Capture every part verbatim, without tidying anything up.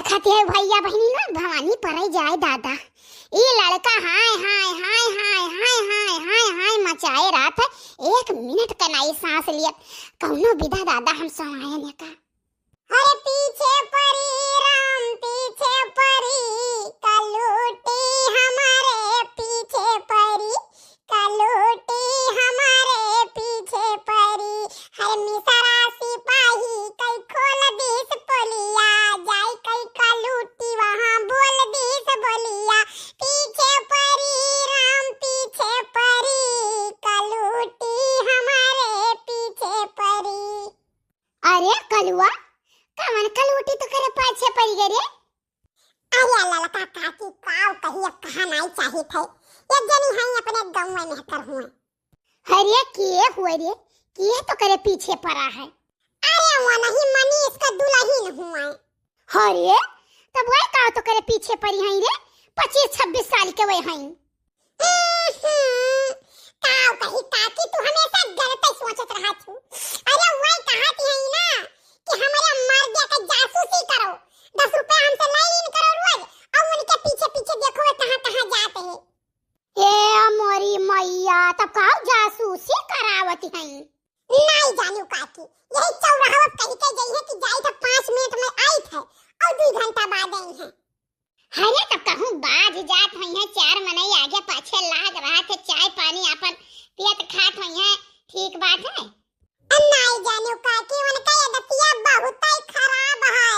खातिर भैया बहिनी ना भवानी परै जाए दादा। ई लड़का हाय, हाय, हाय मचाए रहत है, एक मिनट का नाई सांस लियत। कौनो विधा दादा हम समायन का। अरे पीछे परी राम पीछे परी, कलूटी हमारे पीछे परी, कलूटी हमारे पीछे परी। हर मिसरा सिपाही कई खोल दिस पोलिया, जाई कई कलूटी वहाँ बोल दिस बोलिया। पीछे परी राम पीछे परी, कलूटी हमारे पीछे परी। अरे कलुआ, कवन कलूटी तो करे पाछे परी गे रे? अरे ललका काकी, काव कही, अब कहा नाई चाहित है। एक जनी है अपने गाँव में मेहकर हुए। अरे के हुए रे, के तो करे पीछे परा है? अरे वो नहीं, मनीष का दुल्हन हुए। अरे तब वह काव तो करे पीछे परी हैं रे, पच्चीस छब्बीस साल के वह हैं। हम्म, काव कही काकी, तू हमेशा गलत ही सोचत रहत हूँ। अरे वही कहत है ना कि हमारे मर्द के जासूसी करो, दस रुपया हमसे ले लीन करो रोज, और उनके पीछे पीछे देखो वे कहाँ कहाँ जाते हैं। ए मोरी मैया, तब काव जासूसी करावत हैं? नाई जानू काकी, यही चौराहा कही के गई है कि जाई था पाँच मिनट में आई थे और दो घंटा बाद आई है। अरे तब कहूँ बाज जात हुई है, चार मनई आगे पाछे लाग रहा थे, चाय पानी अपन पियत खात हुई है, ठीक बात है। नाई जानू काकी, उनका ये दतिया बहुत ही खराब है।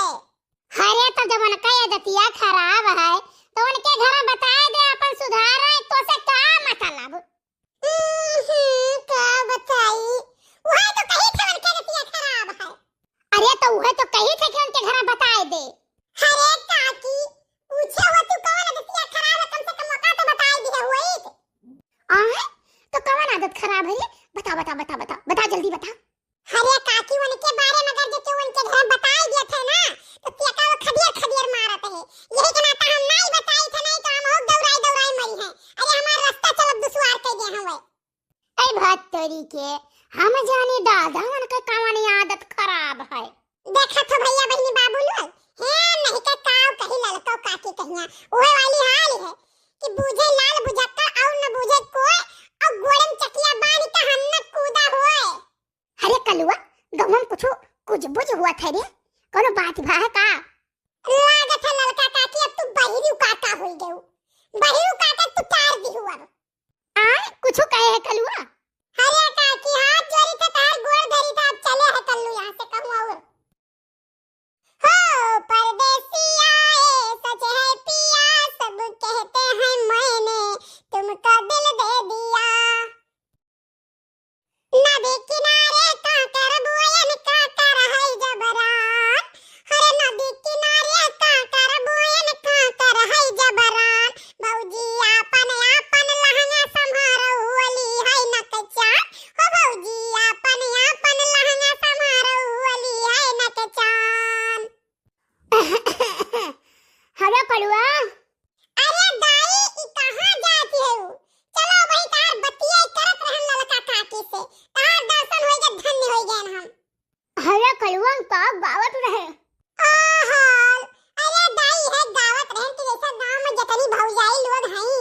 अरे तो जब उनका ये दतिया खराब है तो उनके घर बताए दे, अपन सुधारे, तो से का मतलब? हम्म, का बताई, वह तो कही थे उनके दतिया खराब है। अरे तो वह तो कही थे कि उनके घर बताए दे। अरे काकी, पूछे हो तू कौन दतिया खराब है, कम से कम ओका तो बताए दिए होइत। आए, तो कौन आदत खराब है रे? बता, बता, बता, बता, बता, जल्दी बता। अरे काकी, उनके बारे में अगर जो तू उनके घर बताए दिए थे ना, तो तेका वो खदियर खदियर मारत है। यही के नाता हम नाई बताई थे, नहीं तो हम हो दौड़ाई दौड़ाई मरी हैं। अरे हमार रास्ता चलब दुश्वार कर दे हवे। ऐ भत्तरी के, हम जानी दादा उनके कवन आदत खराब है। देखा तो भैया बहिनी बाबू लोग, हे नहीं के काव कही ललको काकी कहिया, उहे वाली हाल है कि बूझे लाल बुझक्का और न बूझे कोय, और गोड़े में चकिया बांध के हन्ना कूदा होए। अरे कलुआ, गवन कुछ कुछ बुझ हुआ था रे, कोनो बात भा है का? लागत है ललका काकी अब तू बहिरू काका होई गऊ, बहिरू काका तू तार दिहु अब। आय, कुछो कहे है कलुआ? अरे काकी, हाथ जोड़ी थे, तार गोड़ धरी थे, अब चले है कल्लू यहाँ से, कहूँ और। हो परदेसिया, ए सच है पिया, सब कहते हैं मैंने तुमको दिल दे दिया। नदी किनारे कांकर बोयन कांकर है जबरान, हर नदी किनारे कांकर बोयन कांकर है जबरान। भौजी आपन आपन लहंगा संभारो होली है नकचान, हो भौजी आपन आपन लहंगा संभारो होली है नकचान। अरे कलुआ। अरे दाई, ई कहाँ जाती है ऊ? चलो वही तार बतिया करत रहन ललका काकी से। तार दर्शन होई गए, धन्य होई गए हम। अरे कलुआ का गावत रहे। आहाल, अरे दाई है गावत रहन कि जैसा गांव में जतनी भौजाई लोग हई,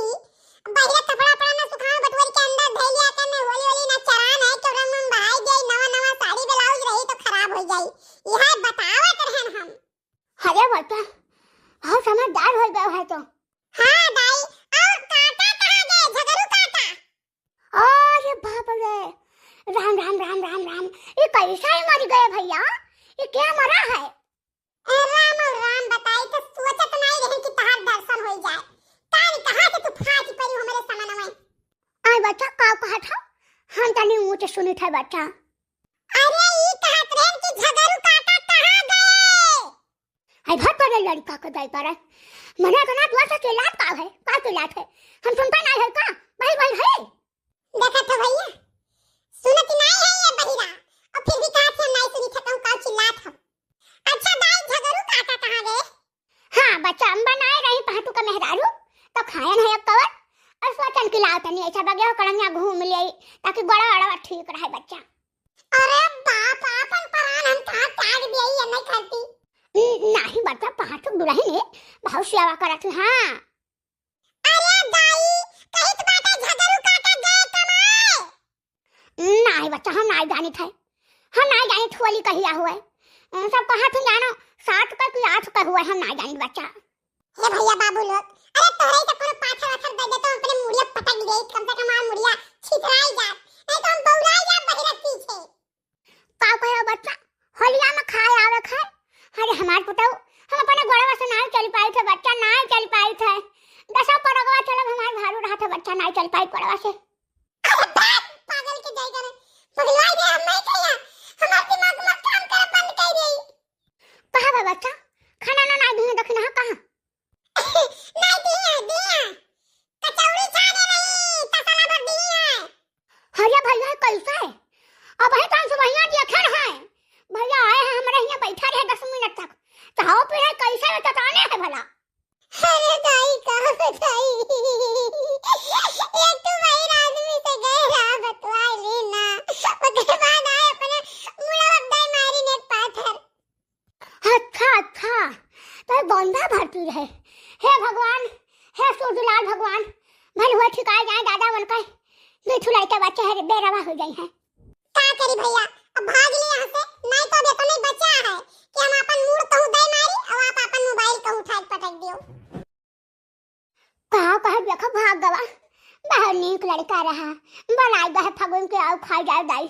बहिरे कपड़ा उपड़ा न सुखावे बटुअर के अंदर धइलिया के न होली होली न चरान है कि रंग उंग बहाई जाई, नवा नवा साड़ी ब्लाउज रही तो खराब हो जाई। यह बतावत रहन हम। अरे बच्चा, बहुत समझदार हो गए है तो। हाँ दाई, और काका कहाँ गए, झगरू काका? अरे बाप रे, राम राम राम राम राम, ये कैसा ही मर गए भैया, ये क्या मरा है? ए राम और राम बताई तो सोचत नहीं रहे कि तहार दर्शन हो जाए, कान कहाँ से तू फाट पड़ी हमारे समन में। आय बच्चा, का कहत हो? हम तनी ऊंच सुनित है बच्चा। अरे ई कहत रहे कि झगरू काका कहाँ गए? है भर पड़े लड़का के दाई पर। मने इतना जोर से चिल्लात का है? का चिल्लात है? हम सुनता नहीं है का? भाई भाई है। देखा तो भैया, सुनत नहीं है ये बहिरा, और फिर भी कहत है हम नहीं सुनी थे कहूँ का चिल्लात हम। अच्छा दाई, झगरू काका कहाँ गए? हाँ बच्चा, हम बनाए रही पहाटू का मेहरारू, तो खायन है अब कवर, और सोचन कि लाओ तनी ऐसा बगे हो कड़मिया घूम ले, ताकि गोड़ा अड़वा ठीक रहे बच्चा। अरे बाप, आपन प्राण हम कहाँ त्याग दिए ये नहीं करती। न-, नाही बच्चा, पाँच ठो दुलहिन है, बहुत सेवा करत है, हाँ। अरे दाई, कहित बाटे झगरू काका गए कमाए। नाही बच्चा, हम नाही जानित है, हम नाही जानित होली कहिया हुए। अ, सब कहत हैं जानो, सात का कि आठ का हुए, हम नाही जानित बच्चा। हे भैया बाबू लोग, अरे तोहरे से कोनो पाथर वाथर दे दे तो हम अपने मुड़िया पटक दे, कम से कम हमार मुड़िया छितराई जात, नहीं तो हम बौराई जात बहिरत पीछे। का कहे बच्चा, होलिया में खाए आवे खाए। अरे हमार पुतऊ, हम अपने गोड़वा से नाही चल पाई थे बच्चा, नाही चल पाई थे। दसा परगवा चलब हमार भारू रहा था बच्चा, नाही चल पाई गोड़वा से। अरे बाप, पागल के जाएगा रे, पगलवाई रे, हम नहीं चाहिए, हमार दिमाग मत काम करे, बंद कर दे। कहाँ बा बच्चा, खाना ना नाही दिए, देखी ना कहाँ। नाही दिए, दिए। कचौड़ी छाने नहीं, तसला भर दिए। अरे भैया, कैसे? अब है कौन से भैया देखे हैं? भैया आए हैं, हमारे यहाँ बैठा रहे दस मिनट तक। चाहो पी रहे, कैसे में चटाने है भला? अरे दाई, का बताई? एक तो बहिर आदमी से गए रहा बतवाई ली ना। ओकरे बाद आए अपने मुड़ा अब दाई मारी ने एक पाथर। अच्छा, अच्छा, तो ये बंदा भरती रहे। हे भगवान, हे सूरजलाल भगवान, भल हुआ ठिकाए जाए दादा, उनका दुई ठो लड़के बच्चे हैं, बेरवा हो गई हैं। का करी भैया, अब भाग लिए यहाँ से, नहीं तो अब इतना ही बचा है कि हम अपन मूड़ कहूँ दे मारी और आप अपन मोबाइल कहूँ उठा के पटक दियो। का कहे देखो भाग गवा, बहुत नीक लड़का रहा, बनाई गए फगुन के आओ खाई जाए दाई।